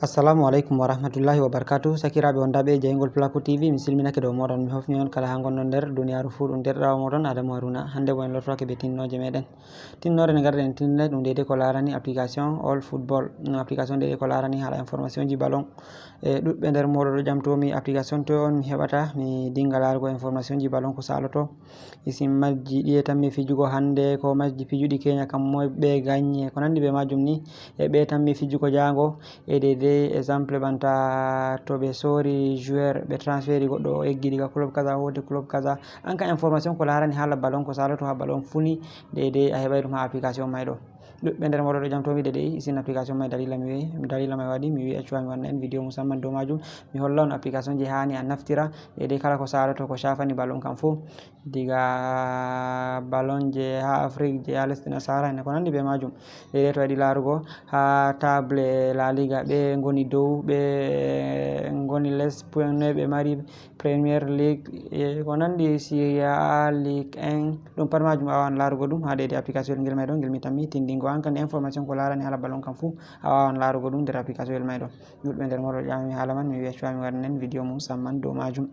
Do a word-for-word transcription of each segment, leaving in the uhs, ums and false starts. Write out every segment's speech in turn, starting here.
Assalamu aleykum wa rahmatullahi wa barakatuh. Sakiraaɓe wondaaɓe e jeyngol Placo T V, mi silminake dow mooɗon. Mi hofni on kala haa ngonɗon nder duniyaaru fuu. Ɗum deerɗiraawo mooɗon Adamu Haruna. Hannde bo en lortoake be tinnooje meɗen. Tinnoore nde ngarɗen en tinnay ɗum deydey ko laarani application All Football. Mm, application deydey ko laarani haala information ji ballon. E ɗuɗɓe nder mooɗon ɗo ƴamtoo mi application toy on mi heɓata, mi dinga laarugo information ji ballon ko saaloto. Isin majji ɗiye tammi fijugo hannde, ko majji pijuɗi Kenya kam moy ɓe ganye, ko nanndi be majum ni. E ɓe tammi fijugo jaango, e deydey exemple banta to ɓe soori joueur, ɓe transferi goɗɗo, o eggi diga club kaza, hooti club kaza. An ka information ko laarani haala ballon ko saaloto haa ballon fuu ni, deydey a heɓay ɗum haa application may ɗo. Ɗuɗɓe nder mooɗon ɗo ƴamtoo mi deydey isin application may, dalila mi wi'i, dalila may waɗi, mi wi'i accu mi wanna en video musamman dow majum. Mi holla on application ji haani a naftira, deydey kala ko saaloto ko shaafani ballon kam fuu. Diga ballon je haa Afrik, je haa lesdi Nasara, en ko nanndi be majum. Deydey to a yiɗi laarugo haa table La Liga, ɓe ngoni dow, ɓe ngoni les, point noy ɓe mari, Premier League, e ko nanndi Serie A, Ligue un, ɗum pat majum a waawan laarugo ɗum haa deydey application ngel may ɗo, ngel mi tammi tindingo. An kadi information ko laarani haala ballon kam fuu, a waawan laarugo ɗum nder application ngel may ɗo. Ɗuɗɓe nder mooɗon ƴami mi haala man, mi wi'i accu mi wanna en video musamman dow majum.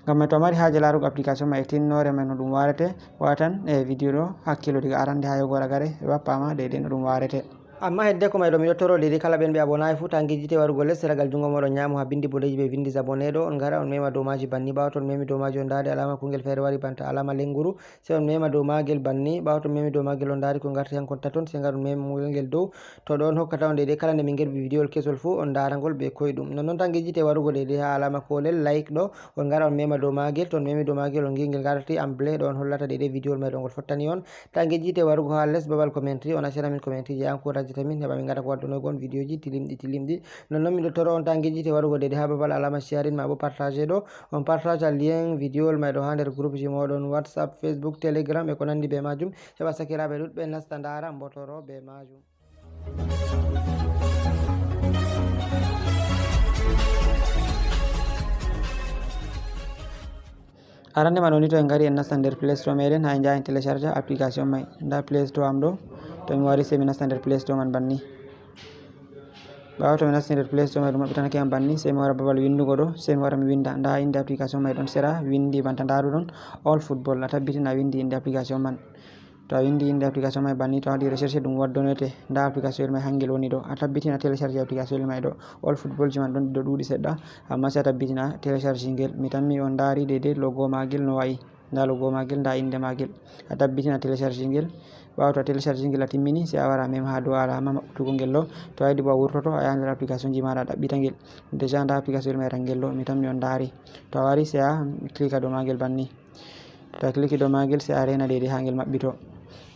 Ngam may to a mari haaje laarugo application may e tinnoore may no ɗum waarete, watan e video ɗo hakkilo diga arande haa yogo ragare, ɓe ɓappa ma deydey no ɗum waarete. Amma hedde ko may ɗo, miɗo toro deydey kala ɓen ɓe abonaay fuu, ta ngejjite warugo les seragal junngo mooɗon nyaamo haa binndi boɗeeji ɓe winndi abonné ɗo, on ngara on mema dow maaji banni. Ɓaawo to on memi dow maaji on ndaari alaama kungel feere wari banta alaama lennguru, sey on mema dow maagel banni. Ɓaawo to on memi dow maagel on ndaari ko ngarti hankon taton, sey ngar on mema ngel dow. To ɗo on hokkata on deydey kala nde min ngerbi video kesol fuu, on ndaara ngol be koyɗum. Nonnon ta ngejjite warugo deydey haa alaama koolel like ɗo, on ngara on mema dow maagel. To on memi dow maagel on ngi ngel ngarti en bleu ɗo on hollata deydey video may ɗo ngol fottani on. Ta ngejjite warugo haa les babal commentary, on accana min commentary je encourageta min heɓa min ngara ko waddunoygo on video ji tilimɗi tilimɗi. Nonnon miɗo toro on ta ngejjite warugo deydey haa babal alaama sharing maa bo partage ɗo, on partage lien video may ɗo haa nder groupe ji mooɗon WhatsApp, Facebook, Telegram e ko nanndi be majum, heɓa sakiraaɓe ɗuɗɓe nasta ndaara mbotoro be majum. Arande man woni to en ngari en nasta nder Play Store meɗen, haa en njaha en télécharge application may. Nda Play Store am ɗo, to mi wari sey mi nasta nder Play Store man banni. Ɓaawo to mi nasti nder Play Store may ɗum maɓɓitanake am banni, sey mi wara babal winndugo ɗo, sey mi wara mi winnda. Nda innde application may ɗon sera, winndi banta nda ɗo ɗon All Football, a tabbitina a winndi innde application man. To a winndi innde application may banni, to a waɗi recherche ɗum waddonoyte. Nda application may hangel woni ɗo. A tabbitina télécharge application may ɗo. All Football ji man ɗon ɗo ɗuuɗi seɗɗa, amma sey a tabbitina télécharge ngel. Mi tammi on ndaari deydey logo maagel no wa'i. Nda logo maagel, nda innde maagel. A tabbitina télécharge ngel. Ɓaawo to a télécharge ngel a timmini, sey a wara mem haa dow alaama maɓɓutugo ngel ɗo. To a yiɗi bo a wurtoto, a yaha nder application ji maaɗa a ɗaɓɓita ngel. Déjà nda application may tan ngel ɗo, mi tammi on ndaari. To a wari sey a cliquea dow maagel banni. To a cliquei dow maagel, sey a reena deydey haa ngel maɓɓito.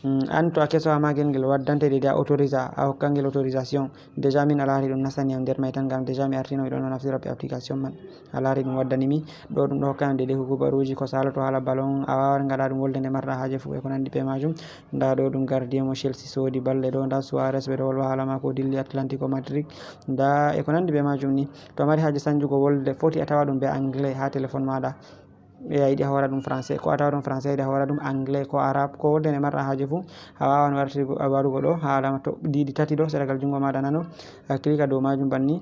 Mm, an to a keso haa maagel, ngel waddante deydey a autoriser, a hokka ngel autorisation. Déjà min a laari ɗum nastani am nder may tan, ngam déjà mi artino mi ɗon naftira be application man. A laari ɗum waddani mi. Ɗo ɗum ɗo hokka am deydey kubaruuji ko saaloto haala ballon, a waawan ngaɗa ɗum wolde nde marɗa haaje fuu e ko nanndi be majum. Nda ɗo ɗum gardien mo Chelsea soodi balɗe ɗo, nda Suarez ɓe ɗo wolwa haala maako, o dilli Atlantico Madrid. Nda e ko nanndi be majum ni. To a mari haaje sanjugo wolde, foti a tawa ɗum be anglais haa téléphone maaɗa. E a yiɗi a hoora ɗum français, ko a tawa ɗum français, a yiɗi a hoora ɗum anglais, ko arabe, ko wolde nde marɗa haaje fuu, a waawan wartirgo, a warugo ɗo haa alaama to ɗiɗi tati ɗo seragal junngo maaɗa nano, a cliquea dow majum banni.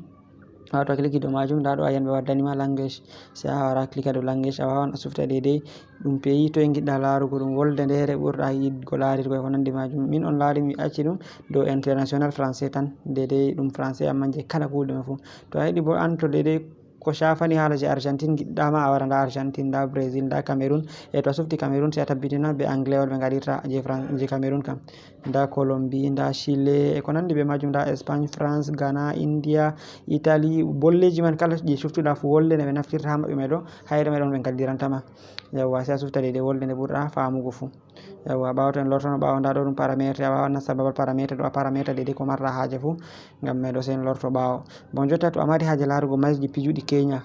Ɓaawo to a cliquei dow majum, nda ɗo a yi'an ɓe waddani ma language. Sey a wara a cliquea dow language, a waawan a sufta deydey ɗum pays toy ngiɗɗa laarugo ɗum, wolde ndeyre ɓurɗa yiɗgo laarirgo e ko nanndi majum. Min on laari mi acci ɗum dow international français tan, deydey ɗum français, amma je kala kuuɗe ɗume fuu. To a yiɗi bo an to deydey ko shaafani haala je Argentine ngiɗɗa ma, a wara nda Argentine, nda Brésil, nda Cameroun. E to a sufti Cameroun, sey a tabbitina be anglais on ɓe ngaɗirta je Fran-, je Cameroun kam. Nda Colombie, nda Chile, e ko nanndi be majum, nda Espagne, France, Ghana, India, Italie, bolleeji man kala je suftuɗa fuu, wolde nde ɓe naftirta haa maɓɓe may ɗo, hayre may ɗon ɓe ngaddiranta ma. Yawwa, sey a sufta deydey wolde nde ɓurɗa faamugo fuu. Yawwa, ɓaawo to en lortono ɓaawo, nda ɗo ɗum paramètre, a waawan nasta babal paramètre ɗo, a paramètre deydey ko marɗa haaje fuu, ngam may ɗo sey en lorto ɓaawo. Bon, jotta to a mari haaje laarugo matchji pijuɗi Kenya,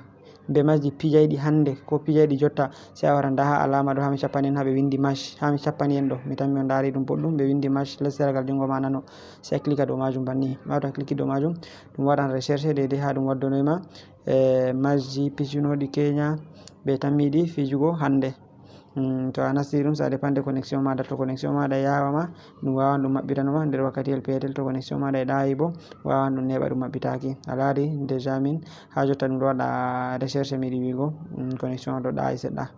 be matchji pijayɗi hannde, ko pijayɗi jotta, sey a wara nda haa alaama ɗo, haa mi cappani en, haa ɓe winndi match, haa mi cappani en ɗo, mi tammi on ndaari ɗum boɗɗum, ɓe winndi match les seragal junngo ma nano, sey a cliquea dow majum banni. Ɓaawo to a cliquei dow majum, ɗum waɗan recherche deydey haa ɗum waddonoy ma, e, matchji pijunooɗi Kenya, ɓe tammiiɗi fijugo hannde. Hmm, to a nasti ɗum, ça dépend de connexion maɗa. To connexion maɗa yawama, ɗum wawan ɗum maɓɓitanoma nder wakkatiyel petel. To connexion maɗa e ɗayi bo, wawan ɗum neɓa ɗum maɓɓitaki. A laari déjà min ha jotta ɗum ɗo waɗa recherche, mi yiɗi wigo, hmm, connexion ɗo ɗayi seɗɗa.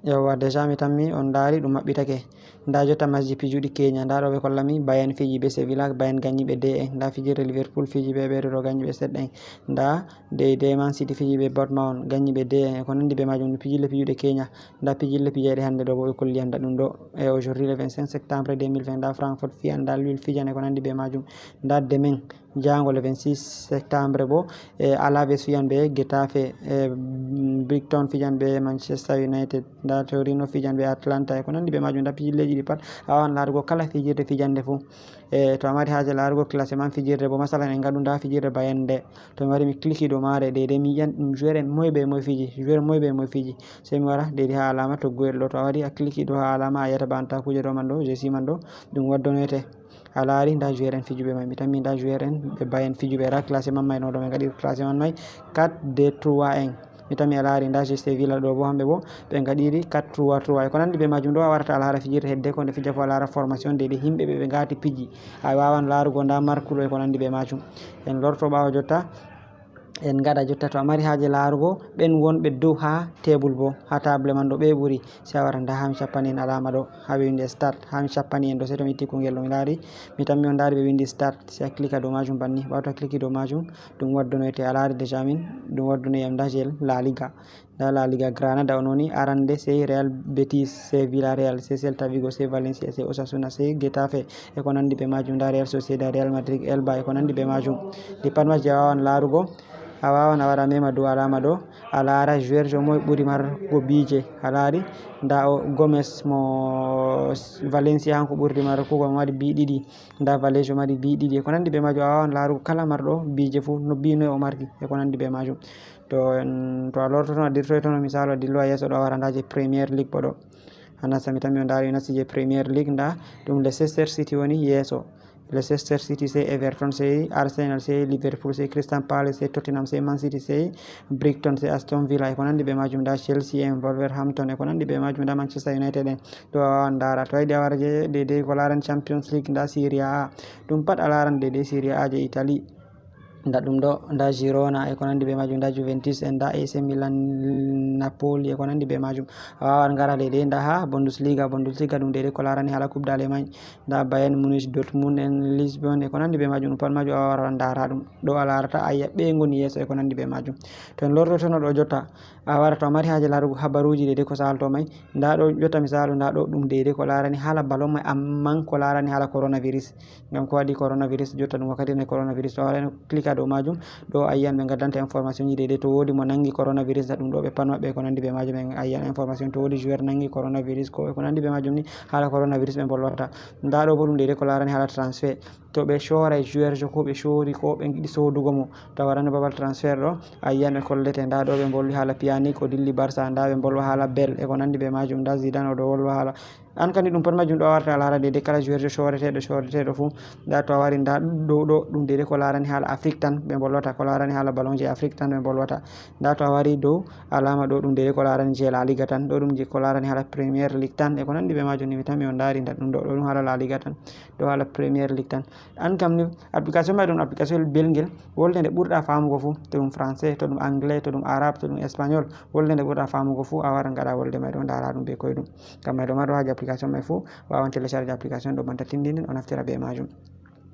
Yawwa, déjà mi tammi on ndaari ɗum maɓɓitake. Nda jotta matchji pijuɗi Kenya, nda ɗo ɓe kollami Bayern fiji be Sevilla, Bayern gañi ɓe deux un. Nda fijirde Liverpool fiji be ɓe ɗo gañi ɓe sept un. Nda de, de Man City fiji be Bournemouth, gañi ɓe deux un. E ko nandi be majum, pijirle pijuɗe Kenya. Nda pijirle pijayɗe hande ɗo bo ɓe kolli yam nda ɗum ɗo. E aujourd'hui le vingt-cinq septembre deux mille vingt, nda Francfort fiyan, nda Lille fijan e ko nandi be majum. Nda demain, jango le vingt-six septembre bo, e Alaves fiyan be Getafe, e Brighton fijan be Manchester United, nda Torino fijan be Atalanta e ko nandi be majum. Nda pijirleji ɗi pat a wawan larugo kala fijirde fijande fu. E to a mari haje larugo classement fijirde bo, masalan en ngaɗu nda fijirde Bayern nde, to mi wari mi clique dow mare, daidai mi yiyan ɗum joueur en moy be moy fiji, joueur moy be moy fiji. Sey mi wara daidai ha alama toggoyel ɗo, to a wari a clique dow ha alama a yiyata banta kuje ɗo man ɗo, jersey man ɗo, ɗum waddonoyte. A laari nda joueur en fijuɓe mai, mi tammi nda joueur en ɓe Bayern fijuɓe ra classement mai no ɗo, ɓe ngaɗi classement mai quatre deux trois un. Mi tammi a laari nda G C Villa ɗo bo, hamɓe bo ɓe ngaɗiri quatre trois trois. E ko nandi be majum ɗo a warata a laara fijirde hedde ko nde fija fu a laara formation daidai himɓe ɓe ɓe ngati piji. A wawan laarugo nda markuɗo e ko nandi be majum. En lorto ɓawo jotta. En ngaɗa jotta, to a mari haaje laarugo ɓen wonɓe dow ha tebul bo, ha table man ɗo, ɓe ɓuri, sey a wara nda ha mi cappani en alama ɗo, ha ɓe windi start, ha mi cappani en ɗo, sey to mi itti kungel ɗo mi laari, mi tammi on ndaari ɓe windi start, sey a clique dow majum banni. Ɓawo to a clique dow majum, ɗum waddonoyte, a laari déjà min, ɗum waddonoyam nda jel La Liga. Nda La Liga, Granada on woni arande, sey Real Betis, sey Villarreal, sey Celta Vigo, sey Valencia, sey Osasuna, sey Getafe, e ko nandi be majum. Nda Real Sociedad, Real Madrid, Elba, e ko nandi be majum. Ɗi pat matchji a wawan larugo, a wawan a wara mema dow alama ɗo, a lara joueur jo moy ɓuri margo biije. A lari nda o Gomes mo Valencia, hanko ɓurdi markugo, mo mari bi ɗiɗi. Nda Valejo mari bi ɗiɗi, e ko nandi be majum. A wawan larugo kala marɗo biije fu no bi noy o mardi, e ko nandi be majum. To en, to a lortoto, a dirtoytono, misalu, a dillowa yeeso ɗo, a wara nda je Premier League bo ɗo. A nasta, mi tammi on ndaari, mi nasti je Premier League, nda ɗum Leicester City woni yeeso. Leicester City, sey Everton, sey Arsenal, sey Liverpool, sey Crystal Palace, sey Tottenham, sey Man City, sey Brighton, sey Aston Villa, e ko nandi be majum. Nda Chelsea en, Wolverhampton, e ko nandi be majum. Nda Manchester United en, ɗo a wawan ndaara. To a yiɗi a wara je daidai ko larani Champions League, nda Serie A, ɗum pat a laran daidai Serie A je Italy. Nda ɗum ɗo, nda Girona e ko nandi be majum, nda Juventus en, nda A C Milan, Napoli e ko nandi be majum. A wawan ngara daidai nda ha Bundesliga, Bundesliga ɗum daidai ko larani hala Coupe d'Allemagne, nda Bayern Munich, Dortmund en, Lisbon e ko nandi be majum. Ɗum pat majum a wawan ndara ɗum. Ɗo a larata a yiya ɓe ngoni yeeso e ko nandi be majum. To en lortotono ɗo jotta, a wara to a mari haaje larugo habaruji daidai ko salto mai, nda ɗo jotta misalu, nda ɗo ɗum daidai ko larani hala ballon mai, amman ko larani hala coronavirus. Ngam ko waɗi coronavirus, jotta ɗum wakkati ne coronavirus, to a waɗano clique dow majum, ɗo a yiyan ɓe ngaddanta information ji daidai. To wodi mo nangi coronavirus, nda ɗum ɗo ɓe pat maɓɓe ko nandi be majum, en a yiyan information. To wodi joueur nangi coronavirus ko, ko nandi be majum ni, hala coronavirus ɓe mbolwata. Nda ɗo bo ɗum daidai ko larani hala transfert. To ɓe shorai joueur jo, ko ɓe shori, ko ɓe giɗi sodugo mo, to a warano babal transfert ɗo, a yiyan ɓe kollete. Nda ɗo ɓe mbolwi hala Pjanic, o dilli Barça, nda ɓe mbolwa hala Bale, e ko nandi be majum. Nda Zidane, o ɗo wolwa hala An kandi ɗum pat majum ɗo a warata a lara daidai kala joueur jo shoreteɗo, shoreteɗo fu. Nda to a wari nda ɗo, ɗo ɗum daidai ko larani hala Afrique tan ɓe mbolwata, ko larani hala ballon je Afrique tan ɓe mbolwata. Nda to a wari dow alama ɗo ɗum daidai ko larani je La Liga tan, ɗo ɗum je ko larani hala Premier League tan e ko nandi be majum ni. Mi tammi on ndari nda ɗum ɗo, ɗo ɗum hala La Liga tan, ɗo hala Premier League tan. An kam ni application mai ɗum application belngel, wolde nde ɓurɗa famugo fu, to ɗum français, to ɗum anglais, to ɗum arabe, to ɗum espagnol, wolde nde ɓurɗa famugo fu a wara ngaɗa wolde mai ɗo ndara ɗum be koyɗum. Ngam mai ɗo marɗo haje application mai fu wawan télécharge application ɗo banta tindini o naftira be majum.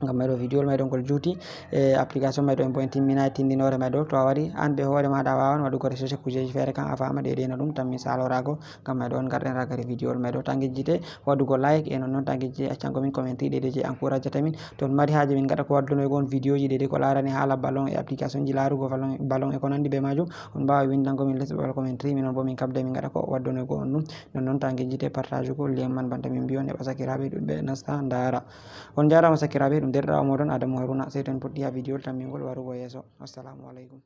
Ngam mai ɗo video mai ɗo ngol juuti, e application mai ɗo en bo en timminai tindinore mai ɗo. To a wari an be hoore maɗa a wawan waɗugo recherche kujeji fere kan a fama daidai no ɗum tammi salorago. Ngam mai ɗo on garɗen ragare video mai ɗo, ta ngejjite waɗugo like e nonnon ta ngejjite accango min commentri daidai je encouragata min. To on mari haje min ngaɗa ko waddonoygo on videoji daidai ko larani hala ballon e application ji larugo ballon, ballon e ko nandi be majum, on mbawa windango min les babal commentri, minon bo min kabda min ngaɗa ko waddonoygo on ɗum. Nonnon ta ngejjite partage ko lien man banta min mbiyon heɓa sakiraɓe ɗuɗɓe nasta ndara. On jarama sakiraɓe, ɗum derɗawo moɗon Adamu Haruna, sey to en puɗɗi ha video tammingol warugo yeeso. Assalamu alaikum.